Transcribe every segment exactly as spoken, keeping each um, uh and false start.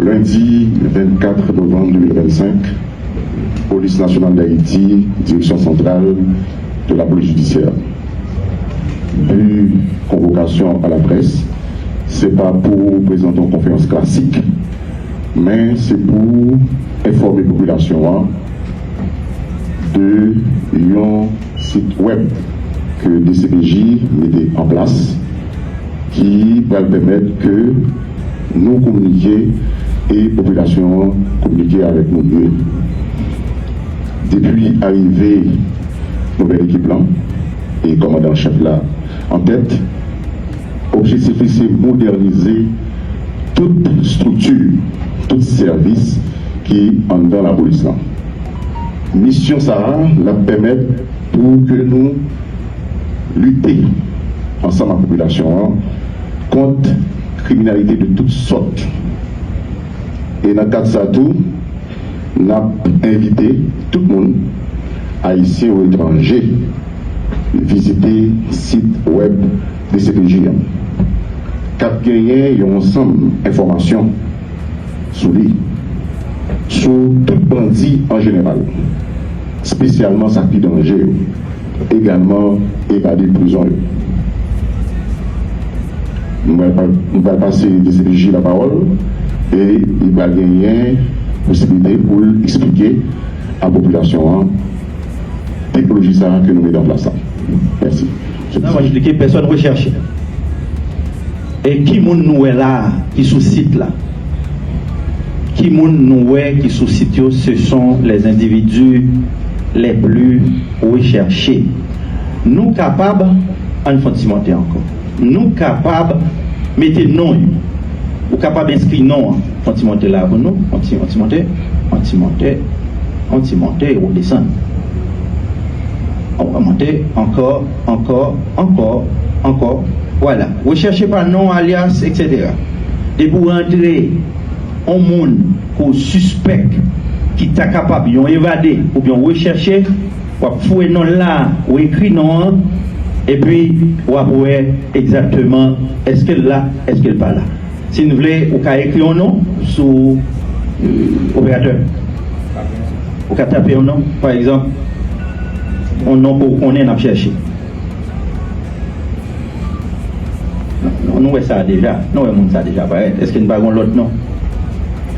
Lendi vennkat novanm de mil vennsenk, Polis Nasyonal Dayiti, Direksyon Santral de la Polis Jidisyè. Bi konvokasyon a laprès, se pa pou prezante yon konferans klasik, men se pou enfòme popilasyon an de yon sit wèb ke D C P J mete an plas ki pral pèmèt ke nou kominike e popilasyon an kominike avèk nou mye. Depi arive nouvèl ekip lan e kòmandan chèf la an tèt, objektif li se modènize tout estrikti, tout sèvis ki anndan lapolis lan. Misyon sa a, l ap pèmèt pou ke nou lite ansanm ak popilasyon an kont kriminalite de tout sòt. E nan kad sa tou, n ap envite tout moun, ayisyen ou etranje, vizite sit wèb D C P J an. K ap genyen yon ansanm enfòmasyon sou li, sou tout bandi an jeneral, espesyalman sa k pi danje yo, egalman evade prizon yo. M pral pa-, m pral pase D C P J lapawòl e li pral genyen posiblite pou l eksplike a popilasyon an teknoloji sa a ke nou mete an plas la. Mèsi. Nan, mwen, ke pèsòn rechèche. E ki moun nou wè la a ki sou sit la? Ki moun nou wè ki sou sit yo? Ce sont les individus les plus recherchés. Nou kapab, ann fè yon ti monte ankò. Nou kapab mete non yo. Ou kapab enskri non an. Yon ti monte la pou nou. Yon ti, yon ti monte. Yon ti monte. Yon ti monte, ou desann. Ou monte ankò, ankò, ankò, ankò. Vwala. Rechèche pa non, alyas, et cetera. Depi w rantre yon moun ke w sispèk ki ta kapab yon evade oubyen rechèche, w ap fouye non l la, ou ekri non an, epi w ap wè egzakteman èske l la, èske l pa la. Si n vle, ou ka ekri yon non sou, euh, operatè. Ou ka tape yon non, pa egzanp, yon non ke w konnen n ap chèche. Nou, nou wè sa deja. Nou wè moun sa deja parèt. Èske n pa gen lòt non?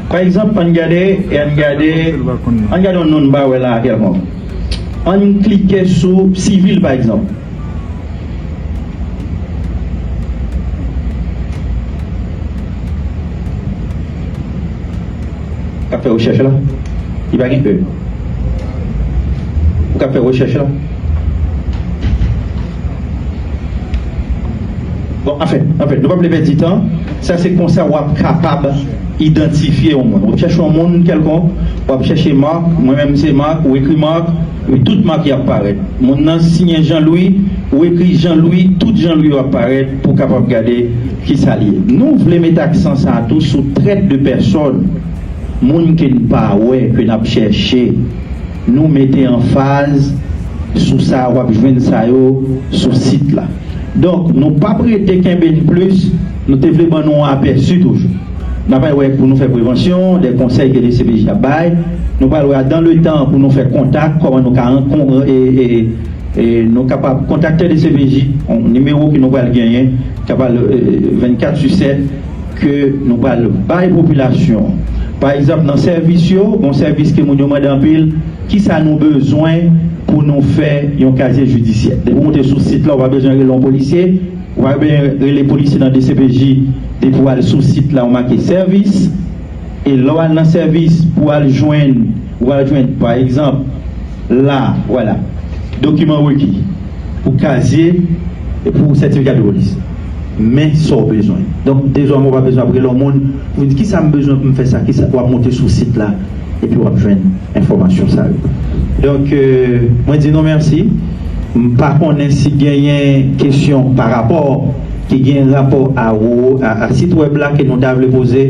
Pa egzanp, ann gade, e ann gade, ann gade yon non n pa wè la a kèlkonk. Ann klike sou sivil, pa egzanp. K ap fè rechèch la. Li pa gen E. Ou k ap fè rechèch la. Bon, anfen, anfen, nou pa vle pèdi tan. Sa se konsa w ap kapab idantifye yon moun. W ap chèche yon moun kèlkonk, w ap chèche Marc, mwen menm se Marc, ou ekri Marc, epi tout Marc y ap parèt. Moun nan siyen Jean-Louis, ou ekri Jean-Louis, tout Jean-Louis yo ap parèt pou w kapab gade kisa l ye. Nou vle met aksan sa a tou sou traite de personnes, moun ke n pa wè, ke n ap chèche. Nou mete anfaz sou sa, w ap jwenn sa yo sou sit la. Donk, nou p ap rete kenbe n plis, nou te vle ban nou yon apèsi toujou. N ap al wè pou nou fè prevansyon, de konsèy ke D C P J ap bay. Nou pral wè dans le temps pou nou fè kontak, kòman nou ka rankon-, e, e, e nou kapab kontakte D C P J, yon nimewo ke nou pral genyen, k ap al, e, vennkat sou sèt, ke nou pral bay popilasyon. Pa egzanp, nan sèvis yo, gon sèvis ke moun yo mande anpil, kisa nou bezwen pou nou fè yon kazye jidisyè? Depi w monte sou sit la, ou pa bezwen rele yon polisye, ou pa bezwen rele polisye nan D C P J, depi w al sou sit la, ou make sèvis, e lè w al nan sèvis pou w al jwenn, ou al jwenn, pa egzanp, la, vwala, dokiman reki pou kazye e pou sètifika de polis. Men sa w bezwen. Donk, dezòmè, w pa bezwen ap rele yon moun pou di, "Kisa m bezwen pou m fè sa, kisa?" W ap monte sou sit la, epi w ap jwenn enfòmasyon sa yo. Donk, euh, mwen di nou mèsi. M pa konnen si genyen kesyon pa rapò, ki gen rapò a, a, a sit wèb la ke nou ta vle poze.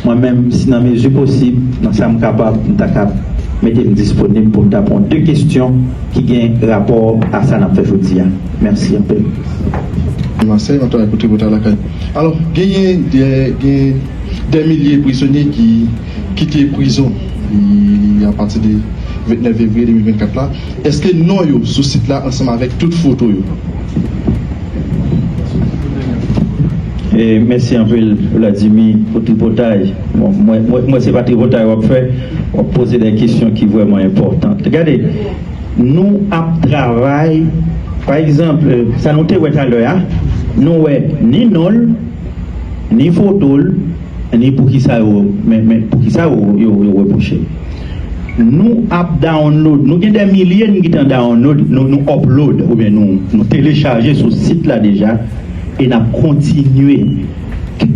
Mwen menm, si nan mezi posib, nan sa m kapab, m ta kab mete m disponib pou m ta pran de kesyon ki gen rapò a sa n ap fè jodi a. Mèsi anpil. Masèy, antan ekoute pou ta lakay. Alò, genyen, genyen, genyen Dè milye prizonye ki kite prizon, e, apati de vennèf fevriye de mil vennkat la. Èske non yo sou sit la ansanm avèk tout foto yo? E mèsi anpil Vladimir pou tripotay. Bon, mwen, mwen, mwen se pa tripotay w ap fè, w ap poze de kesyon ki vrèman enpòtan. Gade, nou ap travay, pa egzanp, sa nou te wè talè a, nou wè ni non l, ni foto l, ni poukisa yo, men, men poukisa yo, yo, yo repwoche. Nou ap download, nou gen dè milye n gentan download, nou, nou upload, oubyen nou, nou telechaje sou sit la deja, e n ap kontinye.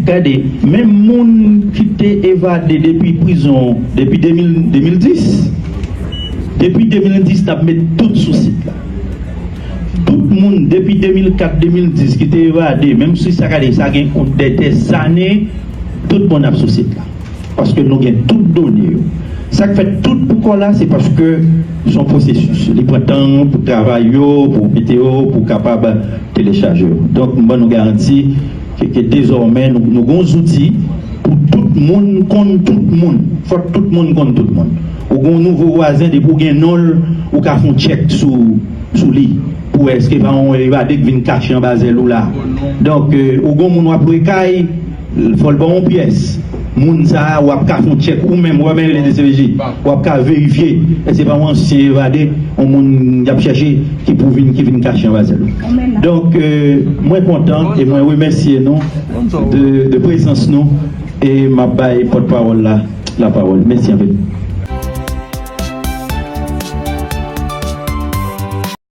Gade, menm moun ki te evade depi prizon, depi de mil, de mil dis, depi de mil dis, n ap met tout sou sit la. Tout moun, depi de mil kat, de mil dis, ki te evade, menm si sa gade, sa gen kont de dèzane, tout moun ap sou sit la. Paske nou gen tout done yo. Sa k fè tout pou kò la, se paske se yon pwosesis. Li pran tan pou travay yo, pou mete yo, pou kapab telechaje yo. Donk, m ban nou garanti ke, ke dezòmè, nou, nou gen yon zouti pou tout moun konn tout moun. Fòk tout moun konn tout moun. Ou gen yon nouvo vwazen, depi ou gen non l, ou ka fè yon tchèk sou, sou li. Pou wè èske pa yon evade k vin kache anba zèl ou la. Donk, ou gen yon moun w ap lwe kay, fò l ba w yon pyès. Moun sa a, w ap ka fè yon tchèk ou menm, w ap rele D C P J, w ap ka verifye èske se pa yon ansyen evade, yon moun y ap chèche ki pou vin, ki vin kache anba zèl ou. Donk, mwen kontan e mwen remèsye nou de, de prezans nou e m ap bay pòtpawòl la lapawòl. Mèsi anpil.